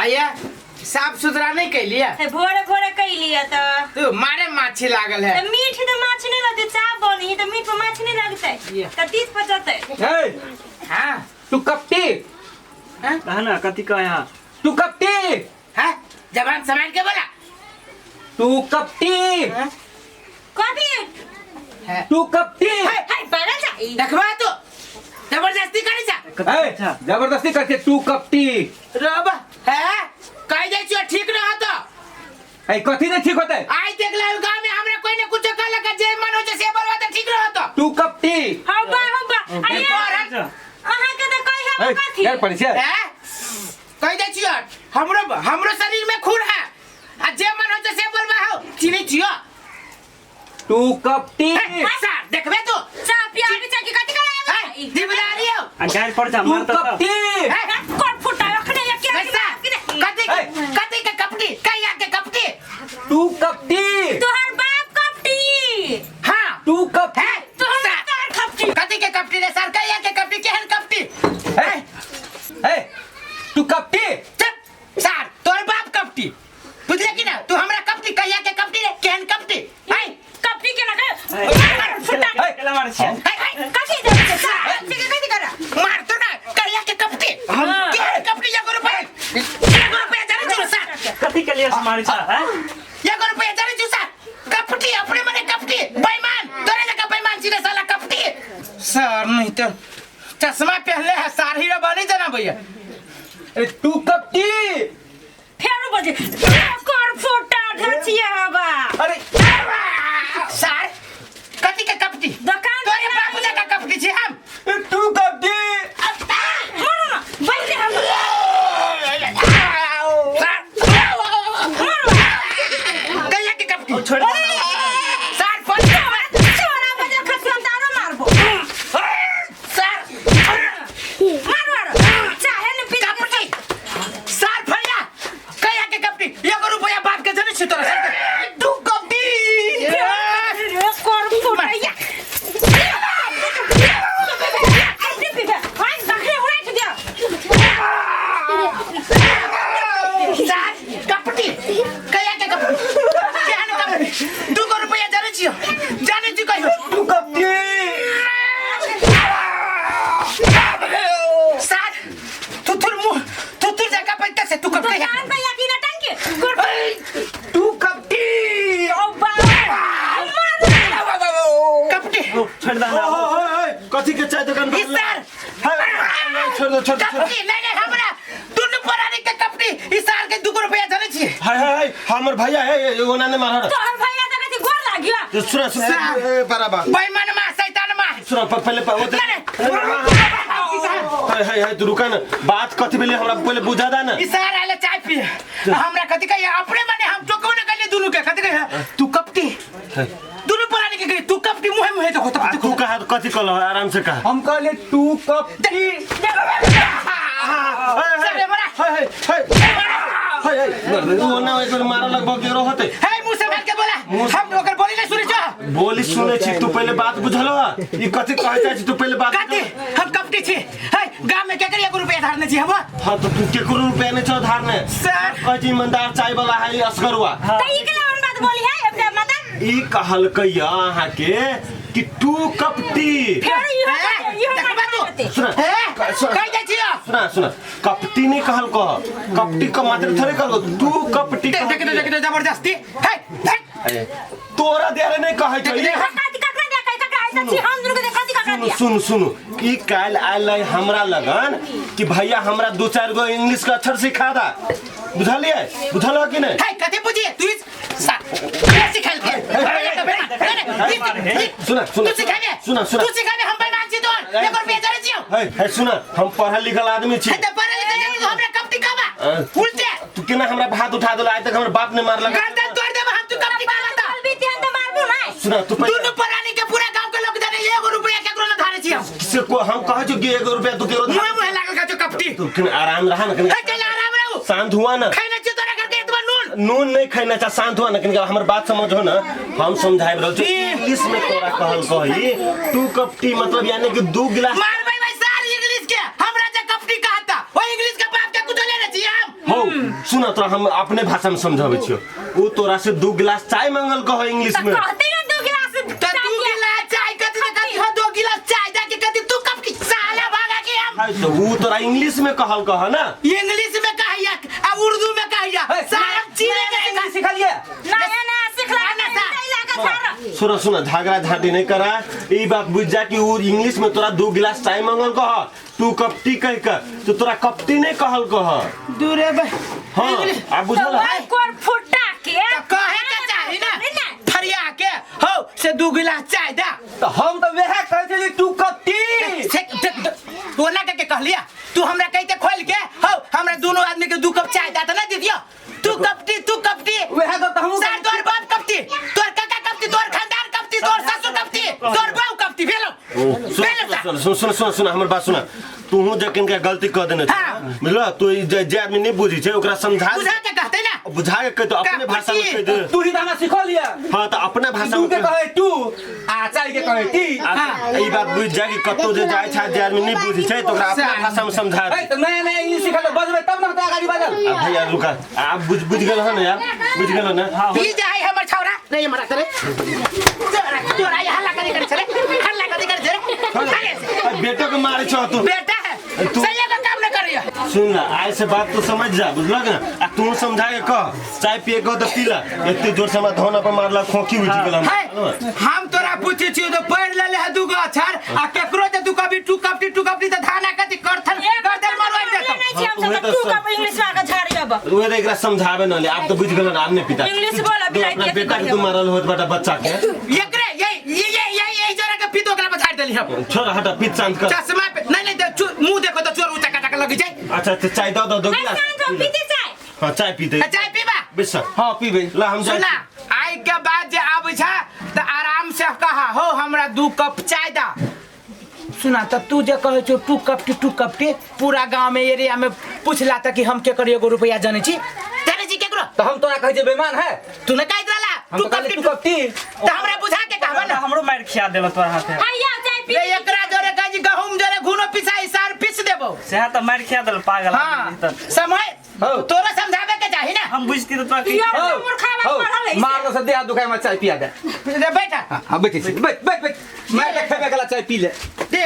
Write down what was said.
आया साफ सुथरा नहीं कैलिया हे भोरे भोरे कैलिया त तू मारे माछी लागल है त मीठ त माछ नहीं लगतै चाह बनी त मीठ पर माछ नहीं लगतै ये। त तीत पचतै ए हाँ तू कपटी हाँ कहा ना कथी कहे यहाँ तू कपटी हाँ जबान संभाल के बोला तू कपटी हाँ? कथी हाँ। तू कपटी हाय पागल जा ई देखबा तू जबरदस्ती करे जा ए, जबरदस्ती करते तू कपटी रब है कह जाइ छियो ठीक न होतो ए कथी नहीं ठीक होते आइ देख ले गांव में हमरा कोई ने कुछ कहलक जे मन हो से बोलबा त ठीक न होतो तू कपटी हौ बा हौ बा आया तोरा अहाँ के त कहि हम ए, कथी यार परिचय है कह जाइ छियो हमरो हमरो शरीर में खून है आ जे मन हो से बोलबा हो चिन्है छियो तू कपटी सर देखबे तू चाह पियाबी चाह के कथी कराबे है जिम्मेदारी हो आ गायर पर जा तू मारता त कपटी है कोन फुटा रखने या क्या ऐसा कथी कथी के कपटी कहिया के कपटी तू कपटी तोहर बाप कपटी हाँ तू कपटी है तोहर सर तोहर कपटी कथी के कपटी रे सर कहिया के कपटी केहन कपटी ए ए तू कपटी चुप सर तोर बाप कपटी बुझले कि ना तू हमरा कपटी कहिया के कपटी रे केहन कपटी है कपटी के लगा फुटा ए, केला मारै छियै है है कथी दे छै कपटी के कथी करा मार तो ना कहिया के कपटी केहन कपटी एगो रुपया एगो रुपया जाने छौ सर कथी के लिए से मारै छ हैं एगो रुपया जाने छौ सर कपटी अपने मने कपटी बेईमान तोरे जका बेईमान छी रे साला कपटी सर नहीं तो चश्मा पहनले है सार हीरो बनी जना भैया ए तू कपटी फेरो बजे कर फुटा ढचिया हवा अरे सार कथी के कपटी दुकान तोरे बाप जका कपटी छी हम ए, तू कपटी मारो ना बैठ हम सार कहिया के कपटी छोड़ दे सार फोन छोरा बजे खसम तारो मारबो सार मारो मारो चाहे न पी कपटी सार भैया कहिया के कपटी एगो रुपया बाप के जने छी तोरा सार तू कपटी कर फुटा सार कपटी कहिया के कपटी केहन कपटी दूगो रुपया जने छी जाने छी कहियो तू कपटी सार थुथुर मुंह थुथुर जका पैता से तू कपटी दुकान पे यकीन टंकी तू कपटी कपटी छोड़ दे ना कथी के चाय दुकान ई सार छोड़ दो छोड़ दो कपटी नहीं नहीं हमरा दुनु परानी के कपटी ई सार के दूगो रुपया जने छी हाय हाय हाय हमर भैया है ओना ने मारर तोहर भैया त कथी गोर लागियो सुन सुन ए बराबर बेईमान मा शैतान मा सुन पहले वो नहीं नहीं हाय हाय हाय तू रुका ना बात कथी भेलै हमरा पहले बुझा दा ना ई सार आले चाय पी हमरा कथी कहिया अपने मने हम टोकबो न करिए दुनु के कथी कहिया तू कपटी दुनु परानी के कहिया तू कपटी मुहे मुहे देखो आ, तो तू कहा कथी कहल आराम से कहा हम कहले तू कपटी सारे बड़ा हाय हाय हाय हाय हाय तू ओना एक बेर मारा लगभग केरो होते हे मुंह से मार के बोला हम ओकर बोली नहीं सुनै छो बोली सुनै छी तू पहले बात बुझल ई कथी कहै चाहै छी तू पहले बात कथी हम कपटी छी हे गाम में के करिए एगो रुपया धारने छी हम हाँ तो तू केकरो रुपया नहीं छौ धारने सर। कहै छी ईमानदार चाय वाला है असगरुआ त ई के लवन बात बोली है अपने माता ई कहलकै अहाँके कि टू कप टी फेर इहो इहो देखबा तू सुन हे सुन कहि जाइ छियो सुन सुन कपटी नहीं कहल कह कपटी के मात्र थोड़े कहल टू कप टी देख देख देख देख जबरदस्ती हे हे अरे, तोरा दियारे नहीं कहै छै देख, कथी ककरा दिया कहि ककरा ऐसा छी हम दुनू के कथी ककरा दिया सुन सुन ई काल्हि आयल रहे हमरा लगन कि भैया हमरा दू चारि गो इंग्लिश के अक्षर सिखा दा बुझलियै बुझल हो कि नहीं हे कथी बुझिए तू सिखाल के सुन सुन तू सिखाबे सुन सुन तू सिखाबे हम बेईमान छी तोर एगो रुपया जरे छियो हे हे सुन हम पढ़ल लिखल आदमी छी हे त पढ़ल लिखल जानी तू हमरा कप टिकाबा उल्टे तू केना हमरा भात उठा देला आइ तक हमर बाप ने मारलक गर्दन तोड़ देब हम तू कप टिकाबा त बोलबी तेहन त मारबू नै सुन तू पहिले दुनू प्राणी के पूरा गांव के लोग जाने एगो रुपया केकरो न धारे छियो से को हम कहै छी कि एगो रुपया तू केरो मुहे मुहे लागल का जो कपटी तू केना आराम रहा ना कनी हे चल आराम रहू शांत हुआ ना खाइ न छियो तोरा घर के एतबा नून नून नहीं खैना चाह शांत हुआ ना कनी हमर बात समझो ना हम समझाइब रहल छी इंग्लिश में तोरा कहल कही टू कप टी मतलब यानी कि दू गिलास मारबै भाई सार इंग्लिश के हमरा जे कपटी कहता ओ इंग्लिश के बाप के कुछ लेने छी हम हो सुन तोरा हम अपने भाषा में समझाबै छियो। उ तोरा से 2 गिलास चाय मंगल कह इंग्लिश में। कहते ना 2 गिलास तो 2 गिलास चाय कथी से कथी हो 2 गिलास चाय जाके कथी तू कप की साला भागा के हम। हाय तो उ तोरा इंग्लिश में कहल कह ना। इंग्लिश में कहिया आ उर्दू में कहिया सारा चीरे के इंग्लिश सिखलिए ना ना सिखला ना सुन सुन झगड़ा झांटी नहीं करा। ई बात बुझ जा कि उ इंग्लिश में तोरा 2 गिलास चाय मंगल कह 2 कप टी कह के तो तोरा कप टी नहीं कहल कह दूरे बे। हां आ बुझल कोर फुटा के तो कहे के चाही ना फरिया के हो से 2 गिलास चाय दा। तो हम तो वह कहै छली 2 कप टी। तू ना के कहलिया तू हमरा कहिते खोल के हो हमरा दोनों आदमी के 2 कप चाय दा त ना दिदियो। 2 कप टी 2 कप टी वह तो हम सर तोर बाप कप टी तोर काका कप टी तोर खानदान कप टी तोर ससुर कप टी तोर बाऊ कप टी भेलो। सुन सुन सुन सुन सुन हमर बात सुन। तू जखन के गलती कर देने छ बुझल तू जे आदमी नहीं बुझी छै ओकरा समझा बुझा के कहते ना बुझा के कह तो अपने भाषा में कह दे। तू ही त हमरा सिखलिया। हां त अपने भाषा में तू के कहे तू आ चाय के कहे टी। ई बात बुझ जा कि कतो जे जाय छै जे आदमी नहीं बुझी छै त ओकरा अपने भाषा में समझा दे। ए त नया नया इंग्लिश सिखल बजबै तब न होतै अगाडि बाजल। आ भैया रुका आप बुझ गेल हन यार बुझ गेल ना। ई जाय हमर छौरा नहीं हमरा करे तोरा तोरा ये हल्ला करे करे हल्ला करे करे बेटा के मारे छ तू बेटा है सही का काम न करियो। सुन ना आय से बात तो समझ जा बुझलक ना आ तू समझा के कह चाय पिए के त पीला एते जोर से हमरा धौना पर मारला खोखी उठ गेल। हम तोरा पूछै छियो तो पढ़ लेले है 2 गो अक्षर आ केकरो जे 2 कप 2 कप 2 कप त धाना कथि करथन गर्दन मरवा देत। नहीं हम सब 2 कप इंग्लिश में के झाड़ी अब उहे एकरा समझावे न ले आप तो बुझ गेल ना आब ने पिता इंग्लिश बोला बिलाई के बेटा के तू मारल होत बेटा बच्चा के एकरे ये ये ये ये जरा के पीतो ओकरा पर झाड़ देली हम। छोड़ हटा पीत शांत कर चश्मा पे नहीं नहीं मुंह देखो तो चोर ऊंचा काटा के लगी जाए। अच्छा तो चाय दो दो गिलास पीते चाय। हां चाय पीते चाय पीबा बेस। हां पीबे ला हम सुना आई के बाद जे आबै छ त आराम से कहा हो हमरा 2 कप चाय दा। सुना त तू जे कहै छौ 2 कप टी 2 कप टी पूरा गांव में एरिया में पूछला त कि हम के करियो एगो रुपया जानै छी जानै छी केकरो त हम तोरा कहै छै बेईमान है तू न कहैत रहला 2 कप टी 2 कप टी त हमरा बुझा के कहबा ना हमरो मार खिया देलो तोरा हाथे। हैया चाय पी रे एकरा जोरे कहै छी गहुम जोरे घुनो पिसाई सार पिस देबो सेहा त मार खिया देल पागल। हां समय तोरा समझावे के चाही ना हम बुझती त तोरा के मूर्खा पढ़ल है मारलो से देह दुखाय में चाय पिया दे बैठा। हां बैठै छी बैठ बैठ बैठ मार के खेबे कला चाय पी ले दे।